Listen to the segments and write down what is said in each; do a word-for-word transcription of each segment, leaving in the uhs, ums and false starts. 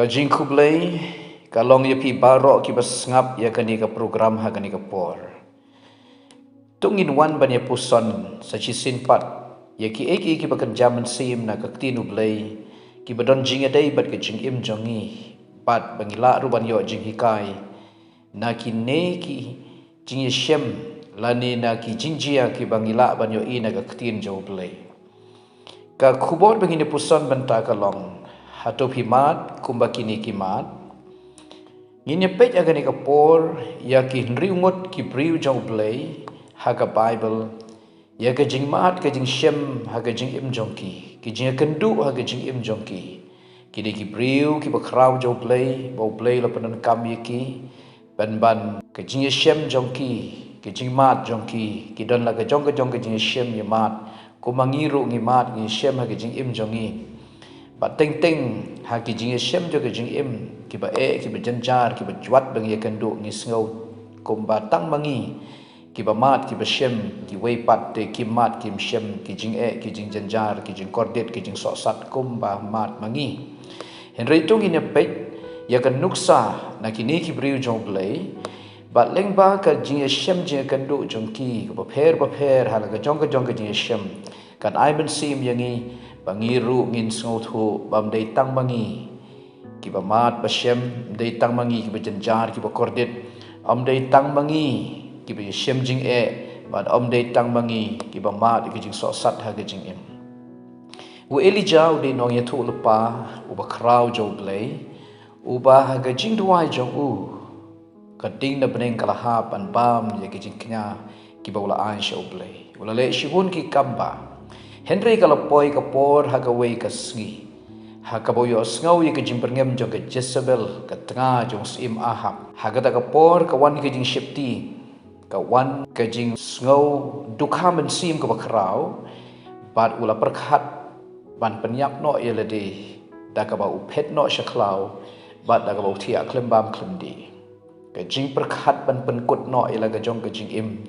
Jingkhublei ka long ïa phi baroh kiba sngap ïa kane ka program ha kane ka por. To ngin wan ban ïa puson sa shisien pat ïa kiei kiei kiba kynja mynsiem na ka ktien U Blei, kiba don jingïadei bad ka jingim jong ngi, bad ba ngi lah ruh ban ïoh jinghikai na kine ki jingïashem lane na ki jingjia kiba ngi lah ban ïohi na ka ktien jong U Blei. Ka khubor ba ngin ïa puson mynta ka long, hato phi mad kumba kine ki mad? Ngin ïa peit ha kane ka por ïa ki hynriew ngut ki briew jong U Blei ha ka Baibl, ïa ka jingmad ka jingshem ha ka jingim jong ki, ki jingïakynduh ha ka jingim jong ki. Kine ki briew kiba khraw jong U Blei, ba U Blei la pyndonkam ïa ki, pynban ka jingïashem jong ki, ka jingmad jong ki, ki don la ka jong ka jong ka jingïashem ïa mad, kumba ngi ruh ngi mad ngi shem ha ka jingim jong ngi. Bad teng teng ha ki jingïashem jong ka jingim, kiba eh, kiba jynjar, kiba jwat ba ngi ïakynduh, ngi sngew kumba tang ma ngi kiba mad kiba shem, kiwei pat te kim mad kim shem, ki jingeh, ki jingjynjar, ki jingkordit, ki jingsohsat kumba mad ma ngi. Hynrei to ngin ïa peit ïa ka nuksa na kine ki briew jong U Blei, bad lyngba ka jingïashem jingïakynduh jong ki kaba pher bapher ha la ka jong ka jong ka jingïashem, kan ai mynsiem ïa ngi ba ngi ruh ngin sngewthuh ba ym dei tang ma ngi kiba mad ba shem, ym dei tang ma ngi kiba jynjar kiba kordit, ym dei tang ma ngi kiba ïashem jingeh, bad ym dei tang ma ngi kiba mad ïa ka jingsohsat ha ka jingim. U Elijah u dei nongïathuhlypa uba khraw jong U Blei, uba ha ka jingduwai jong u ka ding na bneng ka la hap ban bam ïa ka jingkñia kiba u la ai sha U Blei. U la leh shibun ki kam bha. Hynrei ka la poi ka por ha kawei ka sngi, ha kaba u ïohsngew ïa ka jingbyrngem jong ka Jezebel, ka tnga jong u syiem Ahab. Ha kata ka por ka wan ka jingsheptieng, ka wan ka jingsngew dukha mynsiem kaba khraw, bad u la pyrkhat ban pynïap noh ïa lade da kaba u phet noh sha khlaw, bad da kaba u thiah khlem bam khlem dih. Ka jingpyrkhat ban pynkut noh ïa la ka jong ka jingim,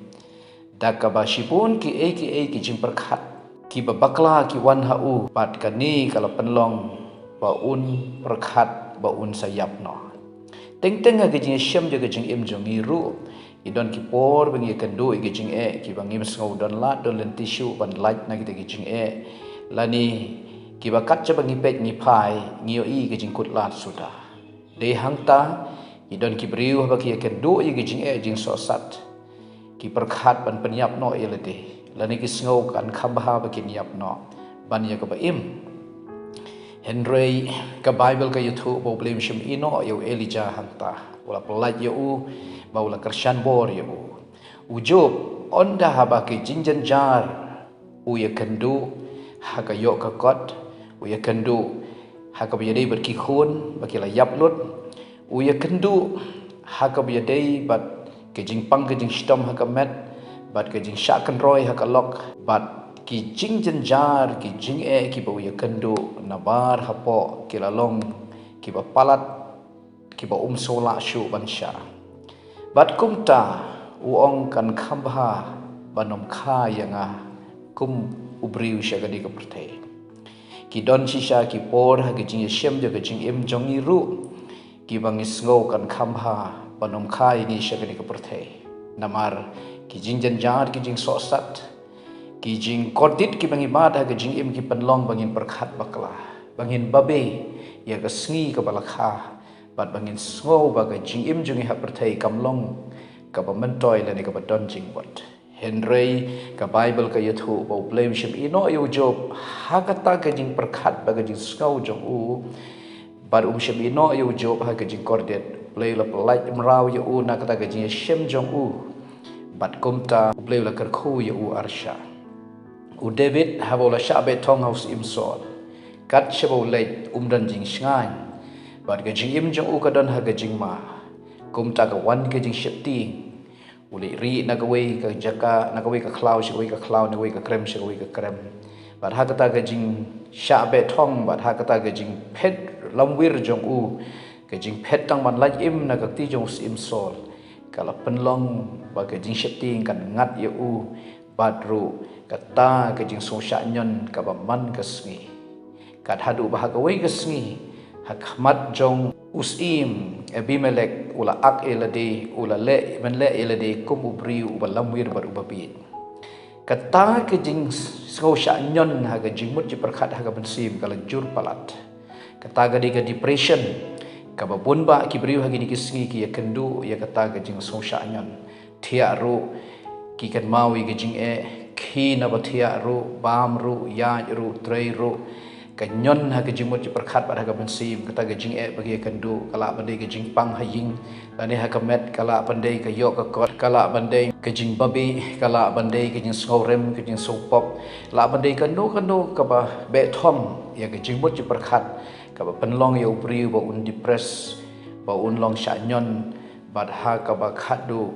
da kaba shibun kiei kiei ki jingpyrkhat kiba bakla ki wan ha u, bad kane ka la pynlong ba un pyrkhat ba un sa ïap noh. Teng teng ha ka jingïashem jong ka jingim jong ngi ruh, ngi don ki por ba ngi ïakynduh ïa ki jingeh kiba ngim sngew don lad don lynti shuh ban lait na kita ki jingeh, lane kiba kat shaba ngi peit ngi phai ngi ïohi ka jingkut lad suda. Dei hangta, ngi don ki briew haba ki ïakynduh ïa ki jingeh jingsohsat, ki pyrkhat ban pynïap noh ïa lade, lane ki sngew kan kham bha ba kin ïap noh ban ïa kaba im. Hynrei ka Baibl ka ïathuh ba U Blei um shym ïehnoh ïa u Elijah hangta. U la pyllait ïa u, ba u la kyrshan bor ïa u. U Job, ynda haba ki jingjynjar, u ïakynduh ha ka ïoh ka kot, u ïakynduh ha kaba ïadei bad ki khun ba ki la ïap lut, u ïakynduh ha kaba ïadei bad ka jingpang ka jingshitom ha ka met, bad ka jingshah kynroi ha ka lok, bad ki jingjynjar ki jingeh kiba u ïakynduh nabar hapoh ki la long kiba palat, kiba um sngewlah shuh ban shah. Bad kumta u ong kan kham bha ban ym kha ïa nga kum u briew sha kane ka pyrthei. Ki don shisha ki por ha ka jingïashem jong ka jingim jong ngi ruh kiba ngi sngew kan kham bha ban ym kha ïa ngi sha kane ka pyrthei. Namar ki jingjynjar ki jingsohsat, ki jingkordit kiba ngi mad ha ka jingim ki pynlong ba ngin pyrkhat bakla, ba ngin babe ïa ka sngi kaba la kha, bad ba ngin sngew ba ka jingim jong ngi ha pyrthei kam long kaba myntoi lane kaba don jingmut. Hynrei ka Baibl ka ïathuh ba U Blei um shym ïehnoh ïa u Job ha kata ka jingpyrkhat bad ka jingsngew jong u, bad um shym ïehnoh ïa u Job ha ka jingkordit. U Blei u la pyllait mraw ïa u na kata ka jingïashem jong u, bad kumta U Blei u la kyrkhu ïa u arshah. U David haba u la shah beh thong ha u syiem Saul, kat shaba u leit um don jingshngaiñ, bad ka jingim jong u ka don ha ka jingma. Kumta ka wan ka jingsheptieng, u leit rieh na kawei ka jaka, na kawei ka khlaw sha kawei ka khlaw, na kawei ka krem sha kawei ka krem. Bad ha kata ka jingshah beh thong, bad ha kata ka jingphet lamwir jong u, ka jingphet tang ban lait im na ka kti jong u syiem Saul, ka la pynlong ba ka jingsheptieng kan ngat ïa u, bad ruh kata ka jingsngewshah ñion kaba man ka sngi. Kat haduh ba ha kawei ka sngi, Ha khmat jong u syiem Abimelek u la ak ïa lade, u la leh, ban leh ïa lade kum u briew uba lamwir bad uba bieit. Kata ka jingsngew shah ñion ha ka jingmut jingpyrkhat ha ka mynsiem ka la jur palat. Kata ka dei ka depression kaba bun bah ki briew ha kine ki sngi ki ïakynduh ïa kata ka jingsngew shah ñion. Thiah ruh, ki kynmaw ïa ka jingeh, khie na ba thiah ruh, bam ruh, ïaid ruh, trei ruh. Ka ñion ha ka jingmut jingpyrkhat bad ha ka mynsiem, kata ka jingeh ba ki ïakynduh, ka lah ban dei ka jingpang ha ïing, lane ha ka met, ka lah ban dei ka ïoh ka kot, ka lah ban dei ka jingbabe, ka lah ban dei ka jingsngewrem, ka jingsngewpop, lah ban dei kano kano kaba beh thom ïa ka jingmut jingpyrkhat, kaba pynlong ïa u briew ba un depress, ba un long shah ñion, bad ha kaba khadduh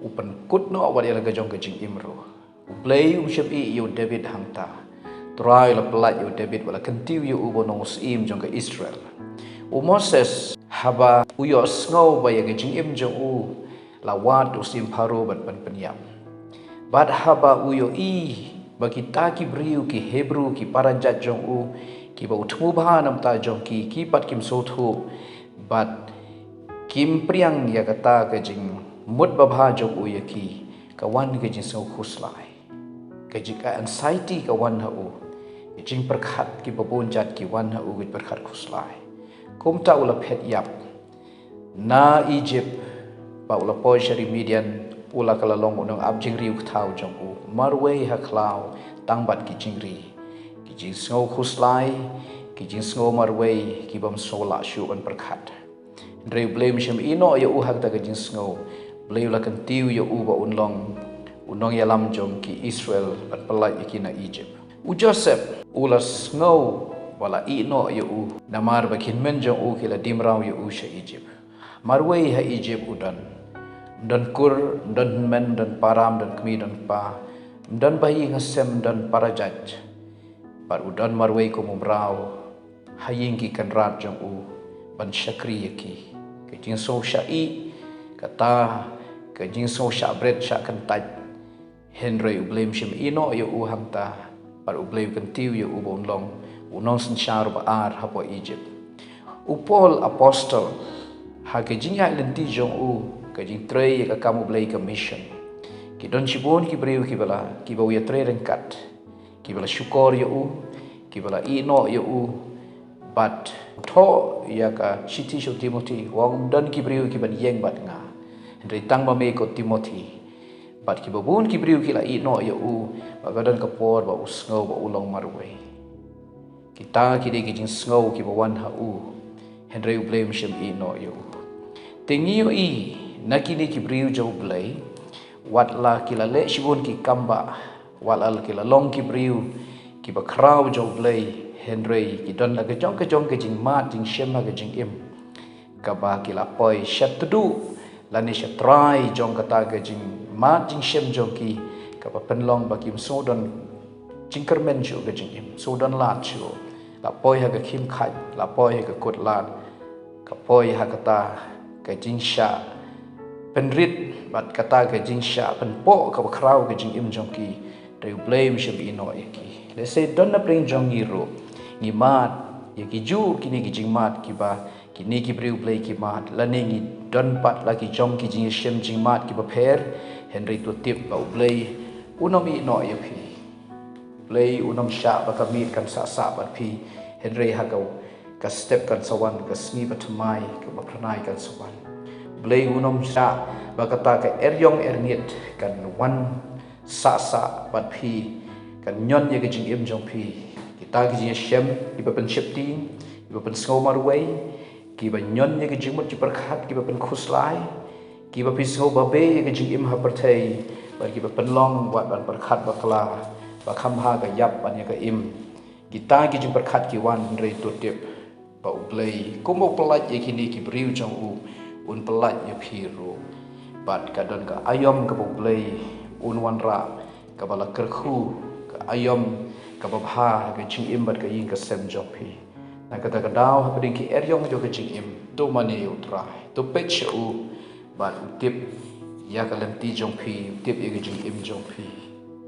u pynkut noh wat ïa la ka jong ka jingim ruh. U Blei um shym ïeh ïa u David hangta. Trai u la pyllait ïa u David, u la kyntiew ïa u ba un long u syiem jong ka Israel. U Moses, haba u ïohsngew ba ïa ka jingim jong u la wad u syiem Pharaoh ban pynïap, bad haba u ïohi ba kita ki briew, ki Hebru, ki para jait jong u, kiba u thmu bha na bynta jong ki, ki pat kim sngewthuh bad kim pdiang ïa kata ka jingmut babha jong u ïa ki, ka wan ka jingsngew khuslai. Ka jing, ka anxiety ka wan ha u. Ka jingpyrkhat kiba bun jait ki wan ha u, ka jingpyrkhat khuslai. Kumta u la phet ïap na Egypt, ba u la poi sha ri Midian, u la ka la long u nongap jingriewkhaw jong u marwei ha khlaw tang bad ki jingri, ki jingsngew khuslai, ki jingsngew marwei, ki bym sngew lah shuh ban pyrkhat. Hynrei u Blei um shym ïeh noh ïa u ha kata ka jingsngew. U Blei u la kyntiew ïa u ba un long u nongïalam jong ki Israel ban pyllait ïa ki na Egypt. U Joseph u la sngew ba la ïeh noh ïa u, namar ba ki hynmen jong u ki la die mraw ïa u sha Egypt. Marwei ha Egypt u don, um don kur, um don hynmen, um don para, um don kmie, um don kpa, um don bahaïing hasem, um don para jait. Bad u don marwei kum u mraw ha ïing ki kynrad jong u ban shakri ïa ki. Ka jingsngew shah ïeh, kata ka jingsngew shah bret shah kyntait. Hynrei u Blei um shym ïeh noh ïa u hangta, bad u Blei u kyntiew ïa u ba un long u nongsynshar ba ar hapoh Egypt. U Paul apostol, ha ka jingïaid lynti jong u, ka jingtrei ïa ka kam u Blei, ka mission, ki don shibun ki briew kiba la, kiba u ïatrei ryngkat, kiba la shukor ïa u, kiba la ïeh noh ïa u, bad thoh ïa ka shithi sha u Timothy, u ong, ym don ki briew kiban ïeng bad nga, hynrei tang ma me ko Timothy. Bad kiba bun ki briew ki la ïeh noh ïa u, bad ka don ka por ba u sngew ba u long marwei. Kita ki dei ki jingsngew kiba wan ha u, hynrei u Blei um shym ïeh noh ïa u. Te ngi ïohi na kine ki briew jong u Blei, wat la ki la leh shibun ki kam bah, wat la ki la long ki briew kiba khraw jong u Blei, hynrei ki don la ka jong ka jong ka jingmad jingshem ha ka jingim, kaba ki la poi sha tdu lane sha trai jong kata ka jingmad jingshem jong ki, kaba pynlong ba kim sngewdon jingkyrmen shuh ka jingim, sngewdon lad shuh. La poi ha ka khim khait, la poi ha ka kut lad, ka poi ha kata ka jingshah pynrit bad kata ka jingshah pynpoh kaba khraw ka jingim jong ki. Hynrei u Blei um shym ïeh noh ïa ki. Lehse don na pdeng jong ngi ruh, ngi mad ïa ki juh kine ki jingmad kiba kine ki briew u Blei ki mad, lane ngi don pat la ki jong ki jingïashem jingmad kiba pher, hynrei to tip ba u Blei un ym ïeh noh ïa phi. U Blei un ym shah ba ka miet kan sah sah bad phi, hynrei ha ka, ka step kan sa wan, ka sngi ba thymmai, kaba phyrnai kan sa wan. U Blei un ym shah ba kata ka eriong erngit kan wan sah sah bad phi, kan ñion ïa ka jingim jong phi. Kita ki jingïashem kiba pynsheptieng, kiba pynsngew marwei, kiba ñion ïa ka jingmut jingpyrkhat, kiba pynkhuslai, kiba pynsngew babe ïa ka jingim ha pyrthei, bad kiba pynlong wat ban pyrkhat bakla, ba kham bha ka ïap ban ïa ka im. Kita ki jingpyrkhat ki wan, hynrei to tip ba u Blei, kumba u pyllait ïa kine ki briew jong u, un pyllait ïa phi ruh. Bad ka don ka aïom kaba u Blei un wanrah, kaba la kyrkhu, ka aïom kaba bha ha ka jingim bad ka ïing ka sem jong phi. Na kata ka daw, hapdeng ki eriong jong ka jingim, to mane ïa u Trai, to peit sha u, bad u tip ïa ka lynti jong phi, u tip ïa ka jingim jong phi.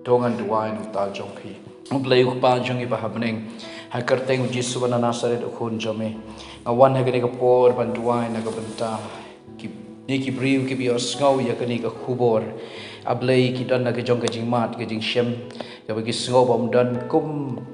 To ngan duwai na ka bynta jong phi. U Blei u Kpa jong ngi ba ha bneng, ha ka kyrteng u Jisu ba na Nasaret u Khun jong me, nga wan ha kane ka por ban duwai na ka bynta ki, ne ki briew kiba ïohsngew ïa kane ka khubor. A Blei, ki don na ka jong ka jingmad ka jingshem, kaba ki sngew ba ym don kum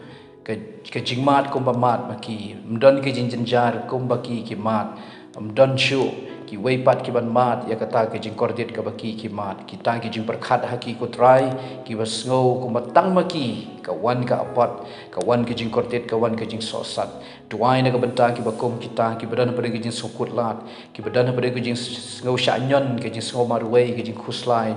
ka, ka jingmad kumba mad ma ki, ym don ka jingjynjar kumba ki ki mad, ym don shuh kiwei pat kiban mad ïa kata ka jingkordit kaba ki ki mad. Kita ki jingpyrkhat ha ki, ko Trai, kiba sngew kumba tang ma ki ka wan ka apot, ka wan ka jingkordit, ka wan ka jingsohsat. Duwai na ka bynta kiba kum kita, kiba don hapdeng ka jingsngewkhuslai, kiba don hapdeng ka jingsngew shah ñion, ka jingsngew marwei, ka jingkhuslai.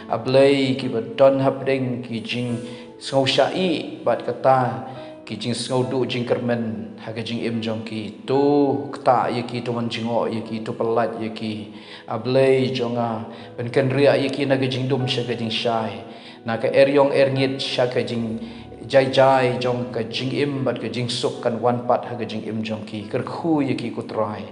A Blei, kiba don hapdeng ka jingsngew shah ïeh bad kata ka jingsngew duh jingkyrmen ha ka jingim jong ki. To ktah ïa ki, to wan jngoh ïa ki, to pyllait ïa ki. A Blei jong nga, pynkynriah ïa ki na ka jingdum sha ka jingshai, na ka eriong erngit sha ka jingjaijai jong ka jingim bad ka jingsuk kan wan pat ha ka jingim jong ki. Kyrkhu ïa ki, ko Trai.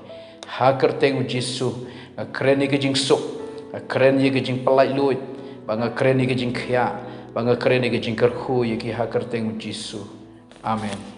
Ha ka kyrteng u Jisu, nga kren ïa ka jingsuk, nga kren ïa ka jingpyllait luid, ba nga kren ïa ka jingkhiah, ba nga kren ïa ka jingkyrkhu ïa ki ha ka kyrteng u Jisu. Amen.